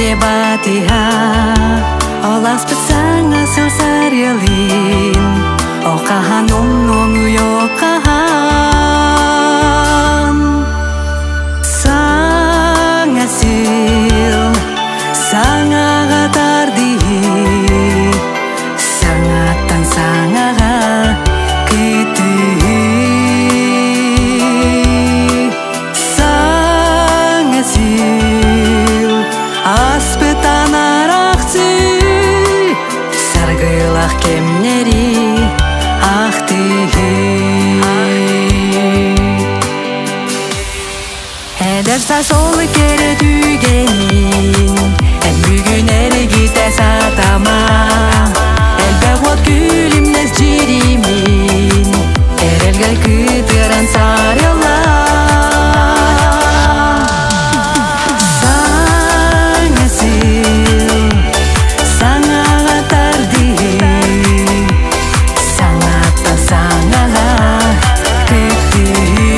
Биирде батыһа Оласпыт саҥа сыл сарыалын Окаһан умнуоҥуй окаһан Саҥа сыл саҥаҕа тардыһыы Саҥаттан саҥаҕа кытыһыы Саҥа сыл аспытан арахсыы Саргылах кэмнэри ахтыһыы Эдэр саас ол кэрэ түгэнин Эн бүгүн эргитэ сатама Элбэх уот күлүмнэс дьиримин Эрэлгэр кытыаран сарыла Саҥа сыл саҥаҕа тардыһыы Саҥаттан саҥаҕа кыттыһыы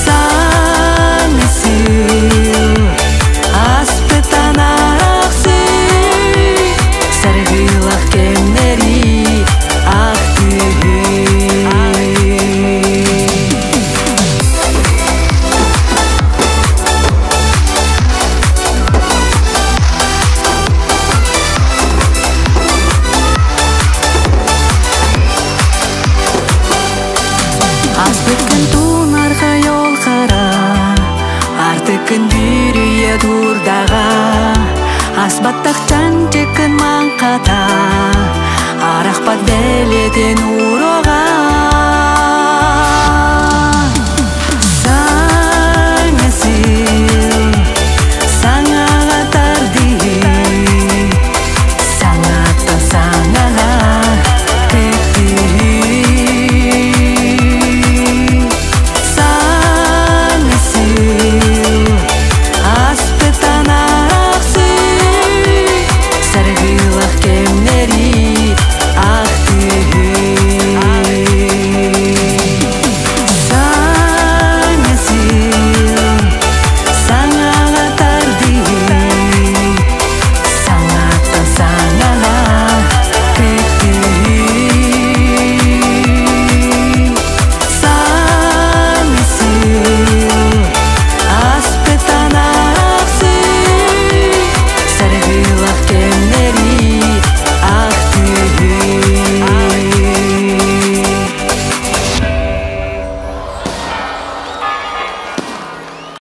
Саҥа сыл аспытан арахсыы Саргылах кэмнэри ахтыһыы Аспыккын туунарга ол хара, Артыккын бүрүйэ турдаға, Асбаттах чанчыккын маңқата, Арахпат бэлиэтин уруога.